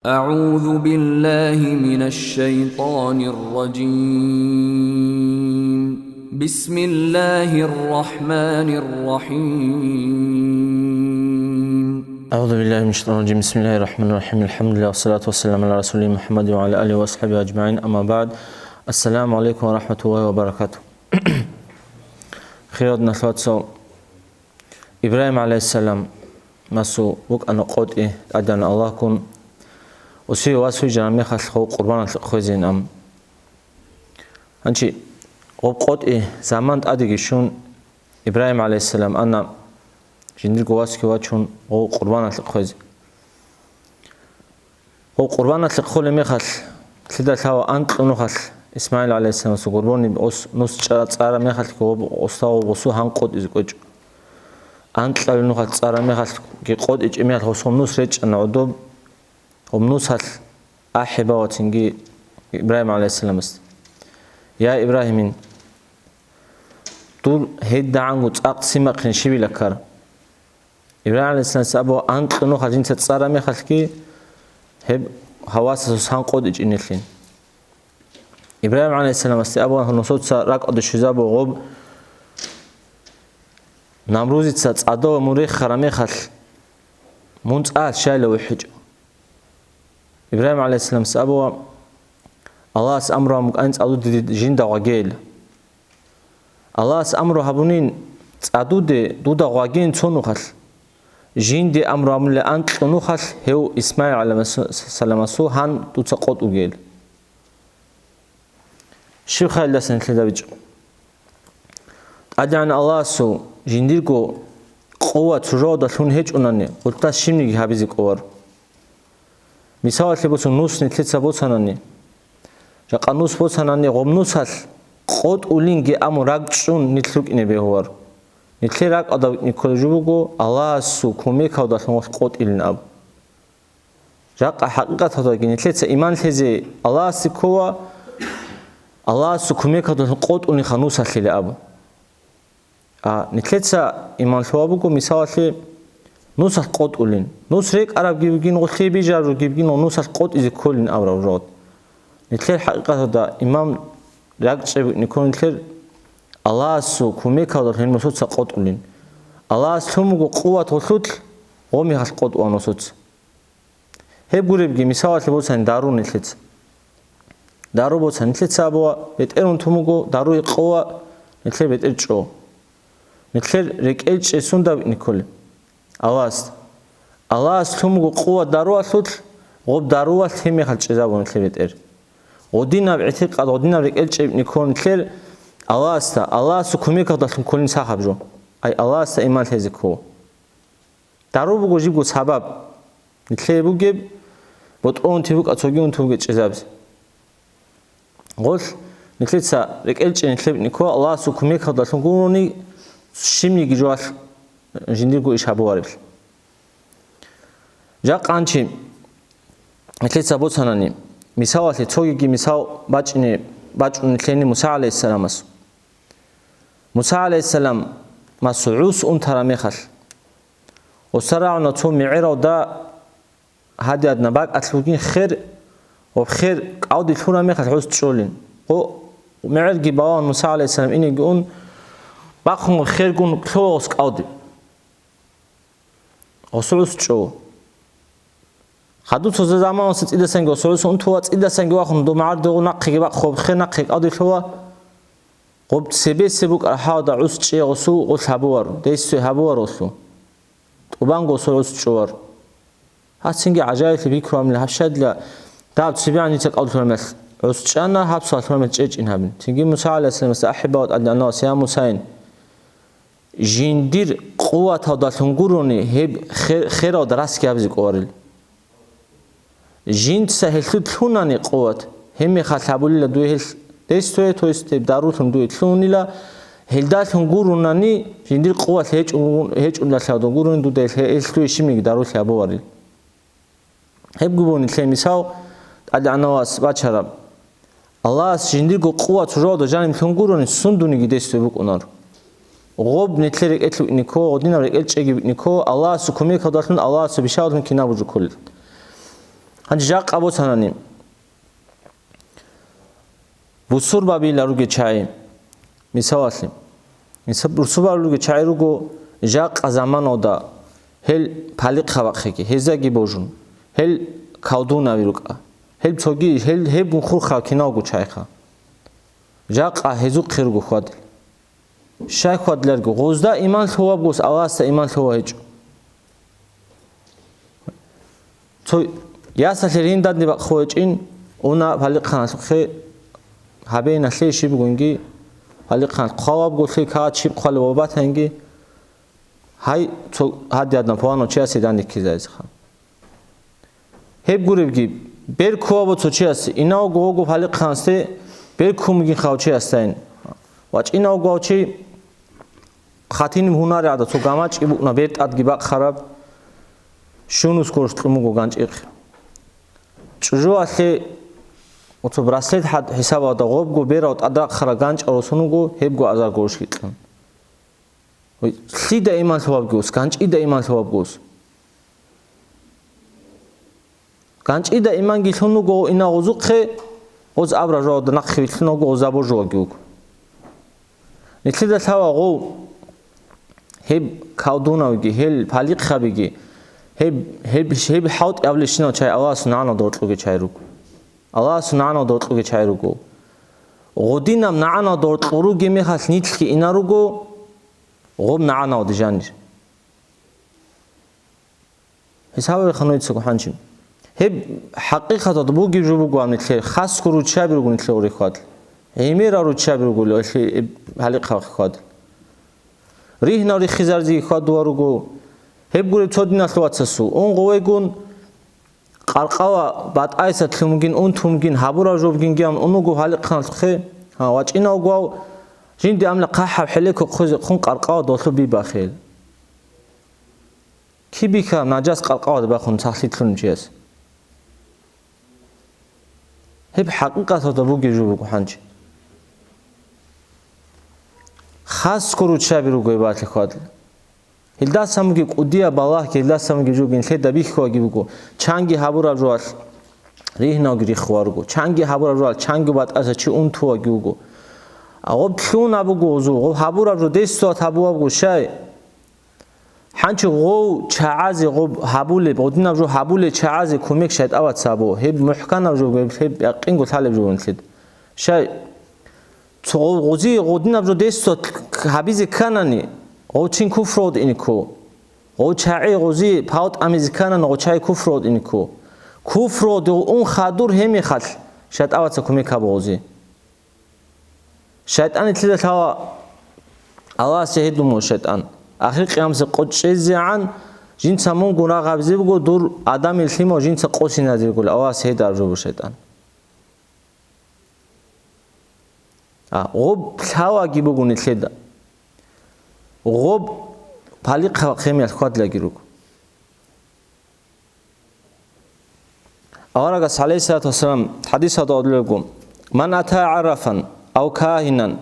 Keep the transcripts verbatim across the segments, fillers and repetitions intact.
أعوذ بالله من الشيطان الرجيم. بسم الله الرحمن الرحيم. أعوذ بالله من الشيطان الرجيم. بسم الله الرحمن الرحيم. الحمد لله والصلاة والسلام على رسوله محمد وعلى آله وأصحابه أجمعين. أما بعد. السلام عليكم ورحمة الله وبركاته. Хириял диналъул вацал, Ибрагьим гӀалайгьиссаламасул вукӀана къотӀи тӀадегӀан Аллагьгун, осие вас вижараб мехалъ гъов къурбаналъе хвезейин ам. Гьанчи гъоб къотӀи заман тӀадеги щун, Ибрагьим гӀалайгьиссалам ана жиндирго васги вачун гъов къурбаналъе хвезе. Гъов къурбаналъе хъолеб мехалъ, лъида лъала анкьго нухалъ Исмагьил гӀалайгьиссаламасул гурбони ос нус чӀа-, цӀараб мехалъги гъоб осда гъосул гьан къотӀизе кӀвечӀо. Анкьалил нухалъ цӀараб мехалъги къотӀичӀеб мехалъ гъосул нус речӀчӀана гӀодоб. Гъоб нусалъ ахӀи бавацинги Ибрагьим гӀалайгьиссаламасда: «Я Ибрагьимин, дур гьедигӀанго цӀакъ симахъин щибила ккар?» Ибрагьим гӀалайгьиссаламасда абула анкьго нухалъ жинца цӀараб мехалъги, гьеб гьавасасул гьан къотӀичӀинеблъи. Ибрагьим гӀалайгьиссаламасда абула нусаца ракӀалде щвезабула гъоб Намрузица цӀадав мун рехараб мехалъ, мун цӀа щайила вухӀичӀо. Ибрагьим гӀалайгьиссаламасда абула: «Аллагьас амру гьабун букӀанин цӀадуде жинда гъвагейила». Аллагьас амру гьабунин цӀадуде дуда гъвагейин цо нухалъ, жинде амру гьабунила анкьго нухалъ гьев Исмагьил гӀалайгьиссаламасул гьан дуца къотӀ бугейила. Щиб хӀалалдасан нилъеда бичӀчӀо? ТӀадегӀан Аллагьасул жиндирго къуват жужавада лъун гьечӀонани, гъултас щибниги гьабизе кӀоларо. Мисалалъе босун, нус нилъеца боцанани, жакъа нус боцанани, гъоб нусалъ къотӀулинги амун ракӀчӀун нилъ рукӀине бегьуларо. Нилъер ракӀалда вукӀине кколеб жо буго, Аллагьасул кумекалдалъун гъолъ къотӀилин абун. Жакъа хӀакъикъаталдаги нилъеца иман лъезе Аллагьасде ккола, Аллагьасул кумекалдалъун къотӀулинха нусалъила абун. А нилъеца иман лъугьа буго, мисалалъе, нусалъ къотӀулин. Нус рекӀарабги бугин, гъолъие бижарабги бугин, нусалъ къотӀизе кколин абураб жо. Нилъер хӀакъикъаталда иман ракӀчӀеб букӀине ккола нилъер Аллагьасул кумекалдалъун нусаца къотӀулин. Аллагьас лъун буго къуват гъолъулъ, гъомихалъ къотӀула нусаца. Гьеб гуребги, мисалалъе боцани, дару нилъеца. Дару боцани нилъеца абула, бетӀер унтун буго, дару гьекъола, нилъер бетӀер чӀо. Нилъер рекӀел чӀесунда букӀине кколеб Аллагьасда. Аллагьас лъун буго къуват даруялъулъ, гъоб даруялъ гьебмехалъ чӀезабула нилъер бетӀер. Гъодинаб гӀитикъад, гъодинаб рекӀел чӀеб букӀине ккола нилъер Аллагьасда, Аллагьасул кумекалдалъун кколин сахаб жо. Ай Аллагьасда иман лъезе ккола. Дару буго жибго сабаб. Нилъее бугеб, ботӀрон унти букӀа, цоги унти бугеб чӀезабизе. Гъолъ нилъеца рекӀел чӀей нилъеб нико Аллагьасул кумекалдалъун гурони, щибниги жоялъ жиндирго иш гьабуареб. Жакъа гьанчи нилъеца боцанани, мисалалъе, цогиги мисал бачӀине, бачӀун нилъене Муса гӀалайгьиссаламас. Муса гӀалайгьиссаламасул гӀус унтараб мехалъ, гъосда рагӀуна цо мегӀералда гьадиадна бакӀалъ бугин хер, ва хер кӀалди лъураб мехалъ гӀус чӀолин. Гъо-, мегӀерги балагьун Муса гӀалайгьиссалам инеги ун, бахъун хергун лъула гъос кӀалди. Гъосул гӀус чӀо. Хадуб цо заманалъ цӀидасанги гъосул гӀус унтула, цӀидасанги вахун доб магӀардегъу нахъеги бахъ, хер нахъе кӀалди лъула. Гъоб цебесеб букӀараб хӀалда гӀус чӀей гъосул гъолъ гьабуар, десцой гьабуар гъолъул. ТӀубанго гъосул гӀус чӀовар. Гьацинги гӀажаиблъи бикругьамли гьаб щайила, даб цебегӀан дица кӀалдулъурамелъ гӀус чӀана, гьаб суаллъурамелъ чӀечӀин гьабин. Цинги Муса гӀалайгьиссаламасда ахӀи бават адли анавас: «Я Мусайин, жиндир къуваталдалъун гурони гьеб хер-, хералда расги гьабизе кӀоларел». Жинца гьелъул лъунани къуват, гьебмехалъ гьабулила дуе гьелъ дестуе, то есть гьеб дарулъун дуе лъунила, гьелдалъун гурунани, жиндир къуват гьечӀун-, гьечӀундалъавда гуруни дуда гьелъ, гьелъ дуе щибниги дарулъи гьабуварил. Гьеб губуни лъе мисал, тӀадегӀанавас бачараб. Аллагьас жиндирго къуват жужалда жаниб лъун гурони, сундуниги десде букӀунар. Гъоб нилъер рекӀелъ букӀинико, гъодинаб рекӀел чӀеги букӀинико, Аллагьасул кумекалдалъун, Аллагьасул бищаладлъун кинаб бужуккулел. Гьанже жакъа босанани, бусурбабила ругел чагӀи, мисалалъе, мисал, бусурбабила ругел чагӀи руго жакъа заманалда гьел палихъа бахъиги, гьездаги божун, гьел колдунаби рукӀа, гьел цоги, гьел, гьеб хурхал киналго чагӀиха. Жакъа гьезухъе руго хьвадил. Щай хьвадлъарго, гъозда иман лъугьаб гос Аллагьасда иман лъугьа гьечӀо. Цо ясалъе ринданде бакъ хъугьечӀин, уна палихъаналъухъе, гьабеиналъе щиб бугинги, палихъаналъ хъвалаб голъи кагъат щиб хъвалеб ва батанги, гьай, цо гьадиадна пугьанав чиясе данде ккезайизха. Гьеб гуребги, бер ккуабо цо чиясе, инав гого палихъанасде бер ккун бугин хав чиясдайин. Ва чӀинав гвав чи хатиниб гьунаригӀада цо гамачӀи букӀна бер тӀадги бахъараб, щунус корш кьун буго ганчӀихъ. ЧӀужуялъе оцо браслет хӀад хӀисабалда гъобго берав тӀадрахъара ганчӀал росун вуго, гьебго азар горш гьикьун. Гьой, лъида иман лъугьабги ус, ганчӀида иман лъугьабги ус. ГанчӀида иманги лъун вуго инагъузухъе, гъоз абра жоалда нахъе вилълъун вуго гъоз або жоалги вуго. Нилъеда лъава гъов, гьеб колдунавги, гьел палихъабиги, гьеб, гьеб, гьеб хӀалтӀи абулещинал чай Аллагьасул нагӀаналда гъоркьуге чай руго. Аллагьасул нагӀаналда гъоркьуге чай руго. Гъудинаб нагӀаналда гъоркьу ругеб мехалъ нилъги ина руго, гъоб нагӀаналде жанир. ХӀисаб гьабиха нужецаго гьанчи. Гьеб хӀакъикъаталда бугеб жо бугоан нилъер, хасго руччаби руго нилъер гъорихьал. ГӀемерал руччаби руго нилъер гьалихъа хьвад. Ригьнал риххизаризеги хьвадуа руго. Гьеб гуреб цо диналъул вацасул. Ун гъовегун къаркъала батӀайса лъумгин, унтумгин, гьабурав жобгинги ан унуго гьалихъаналъухъе, гьа, вачӀинавгвав, жинди амла хъахӀаб хӀелеко хъузе хъун къаркъала долъу бибахел. Кибиха наджас къаркъаладе бахун сахлъи лъун чияс? Гьеб хӀакъикъаталда бугеб жо буго гьанчи. Хасго руччаби руго гьеб балъи хьвадла. Гьелдасан бугеб кӀудияб балагь, гьелдасан бугеб жо нилъеда бихьуаги буго, чанги гьабураб жоалъ ригьнавги риххуа руго, чанги гьабураб жоалъ чанги батӀаса чи унтуаги вуго. Агъоб лъун абуго гъузу, гъоб гьабураб жо десуат гьабуабго щай? ХӀанчи гъов чагӀазе гъоб гьабулеб, гъудинаб жо гьабулеб чагӀазе кумек шайтӀавац гьабо, гьеб мухӀканаб жо, гьеб, гьеб якъинго лъалеб жо вунлъид. Щай, цо гъов гъузи гъудинаб жо десо гьабизе кканани, гъов чин куфру гъодине кко. Гъов чагӀи гъузи пав тӀамизе кканани, гъов чагӀи куфру гъодине кко. Куфру гъодигъ ун хадур гьемихалъ, шайтӀаваца кумек гьабо гъузи. ШайтӀан нилъеда лъала, Аллагьасе гьедун мун шайтӀан. Ахир къиямасеб къо чӀезегӀан жинца мун гунагь гьабизе буго, дур Адамил лъимал жинца къосиназе буголи, Аллагьасе гьедараб жо буго шайтӀан. А, гъоб лъаваги буго нилъеда. Гъоб палихъа хъемиялъ хьвадлаги руго. Аварагас, гӀалайгьиссалату вассалам, хӀадисалда гьадулеб буго: «Ман ата гӀаррафан ав кагьинан,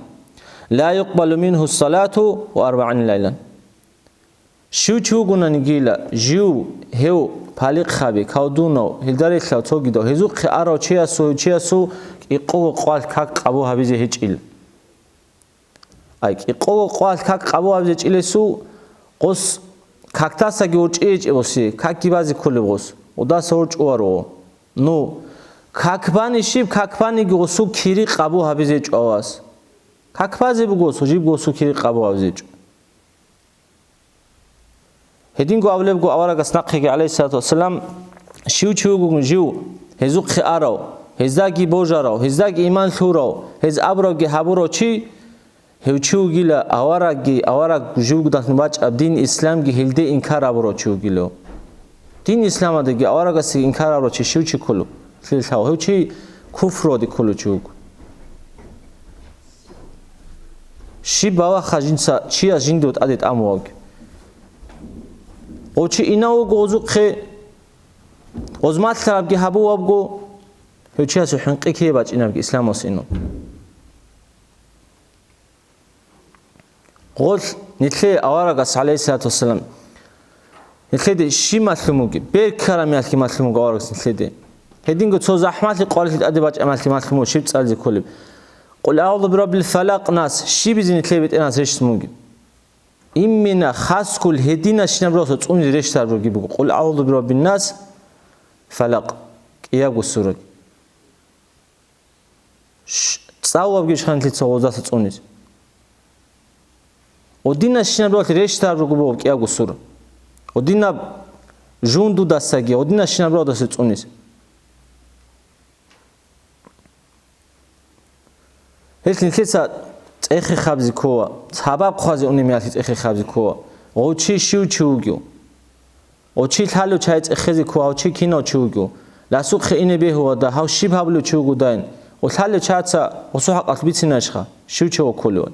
ла юкъбалу мингьу салату ва арбагӀина лайлан». Щив чи вугонаниги, жив, гьев, палихъаби, колдунав, гьелда релълъав цогидав, гьезухъе арав чиясул, чиясул кӀикъого къвалъ как къабул гьабизе гьечӀил. Ай, кӀикъого къвалъ как къабул гьабизе чӀилесул, гъос кактасаги урчӀи гьечӀеб гъоси, какги базе кколеб гъос, гъодаса урчӀуа руго. Ну, как бани щиб, как баниги гъосул кири къабул гьабизе гьечӀо авас. Как базе буго гъосул, жиб гъосул кири къабул гьабизе гьечӀо. Гьединго абулебго аварагас нахъеги, гӀалайгьиссалату вассалам, щив чи вугогун жив, гьезухъе арав, гьездаги божарав, гьездаги иман лъурав, гьез абуравги гьабурав чи, гьев чи вугила аварагги, авараг живгудалъун бачӀаб дин исламги гьелде инкар абурав чи вугилав. Дин исламалдаги аварагасдаги инкар абурав чи щив чи кколев? Лъилалъав гьев чи куфруде кколев чи вуго. Щиб балагьха жинца чияс жиндив тӀаде тӀамугьавги? Гъов чи инав вуго гъозухъе, гъоз малъарабги гьабувабго, гьев чиясул хӀинкъи кие бачӀинабги исламалъ инав. Гъолъ нилъее аварагас, гӀалайгьиссалату вассалам, нилъеде щиб малъун бугеб? Бер ккараб мехалъги малъун буго аварагас нилъеде. Гьединго цо захӀмалъи къварилъи тӀаде бачӀамалъи малъун мун щиб цӀализе кколеб? Къул агӀузу бираббил фалакъ нас, щибизе нилъее БетӀергьанас рещтӀун бугеб? Иммина хасго гьединащинаб росо цӀунизе рещтӀараб бугеб буго, Къул агӀузу бираббин нас, Фалакъ, кӀиябго сурат. Щ-, цӀалулебги ишхъан нилъеца гъоздаса цӀунизе. Гъодинащинаб ролъ рещтӀараб руго буго кӀиябго сура. Гъодинаб жундудасаги, гъодинащинаб ролъ гъоздаса цӀунизе. Гьелъ нилъеца цӀехе хабизе ккола, сабаб хъвазе унеб мехалъ цӀехе хабизе ккола. Гъов чи щив чи вугев? Гъов чи лъалев чай цӀехезе ккола, гьав чи кинав чи вугев? Расухъе ине бегьула дагь, гьав щиб гьабулев чи вугодайин? Гъов лъалев чаца гъосул хӀакъалъ бицинайищха, щив чи вуккулевали?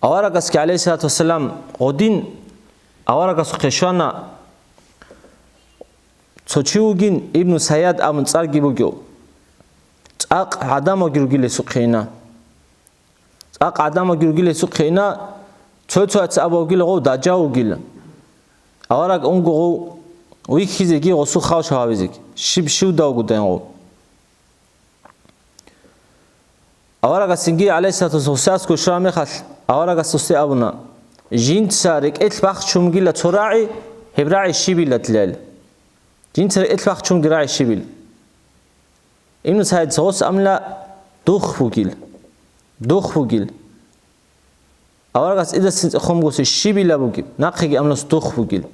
Аварагасги, гӀалейхиссалату вассалам, гъодин аварагасухъе щвана. Цо чи вугин, Ибну Сайяд абун цӀарги бугев. ЦӀакъ гӀадамалги ругила гьесухъе ина. ЦӀакъ гӀадамалги ругила гьесухъе ина, цо-цояца абула гьев дажав вугила. Авараг унго гъов вихьизеги гъосул хал гьабизеги, щиб щивда вугодайин гъов. Аварагасинги, гӀалейхиссалату вассалам, гъосасго щвараб мехалъ, аварагас гъосде абуна: «Жинца рекӀелъ бахчун бугила цо рагӀи, гьеб рагӀи щибила дилайила? Жинца рекӀелъ бахчун бугеб рагӀи щибила?» Ибну Сайяд гъос амла дух бугил, дух бугил. Аварагас идасин цӀехун гъосе щибила бугеб, нахъеги амлас дух бугил.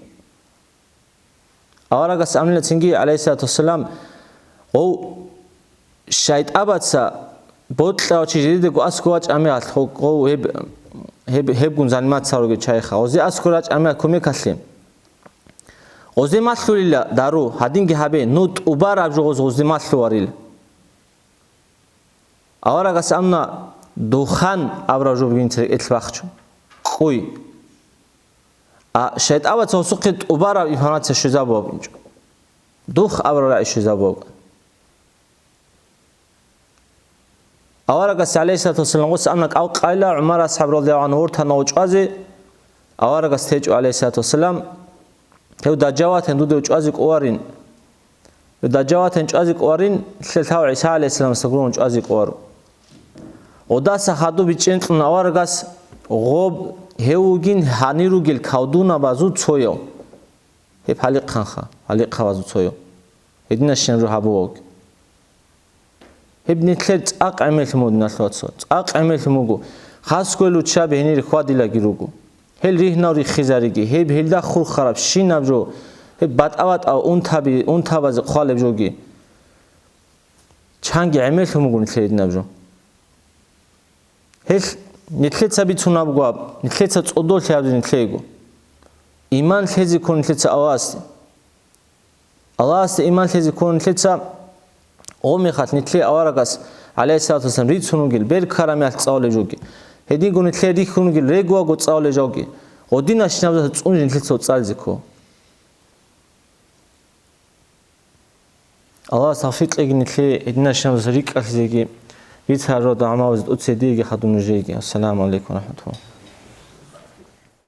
Аварагас амлила цинги, гӀалейхиссалату вассалам, гъов шайтӀабаца бокьарав чи жидедаго аскӀов вачӀамиялъ, гъов гьеб, гьеб, гьебгун заниматься гьаруге чайха. Гъозе аскӀор рачӀамиялъ кумекалъе. Гъозе малъулила дару, гьадинги гьабе, ну тӀубараб жо гъоз гъозде малъуварил. Аварагас амна духан абураб жо бугин церекӀелъ бахчун. Къуй. А шайтӀабаца гъосухъе тӀубараб информация щвезабугьабинчӀо. Дух абураб рагӀи щвезабугьаб. Аварагас, гӀалейхиссалату вассалам, гъос амна кӀал къайла, ГӀумар асхӀаб, радияллагьу гӀангьу, вортана гъов чӀвазе. Аварагас течӀо, гӀалейхиссалату вассалам, гьев дажав ватани дуда гьев чӀвазе кӀуварин. Гьев дажав ватани чӀвазе кӀуварин, лъелъав ГӀиса гӀалейхиссаламасда гурун чӀвазе кӀуваро. Гъодаса хадуб бичӀчӀен кьун аварагас, гъоб гьев вугин гьанир ругел кавдунабазул цояв. Гьеб гьалихъанха, гьалихъабазул цояв. Гьединащинаб жо гьабугевги. Гьеб нилъер цӀакъ гӀемерлъун буго, диналъул вацал, цӀакъ гӀемерлъун буго. Хасго гьел руччаби гьенир хьвадилаги руго. Гьел ригьнал риххизариги, гьеб гьелда хурхараб щинаб жо, гьеб батӀа-батӀа унтаби, унтабазе хъвалеб жоги. Чанги гӀемерлъун буго нилъер гьединаб жо. Гьелъ нилъеца бицунабго аб, нилъеца цӀодорлъи абзе нилъего. Иман лъезе ккун нилъеца Аллагьасде. Аллагьасде иман лъезе ккун нилъеца, гъо мехалъ нилъее аварагас, гӀалайгьиссалату вассалам, рицун ругел, бер ккараб мехалъ цӀалулеб жоги. Гьединго нилъее рихьун ругел, регуаго цӀалулеб жоги. Гъодинащинаб жо цӀунизе нилъеца цӀализе кко. Аллагьас тавфикъ кьеги нилъее гьединашин рикӀкӀалъизеги, бицараб жо гӀамализе тӀоцебе диеги хадуб нужееги. Ассаламу гӀалайкум ва рахӀматуллагь.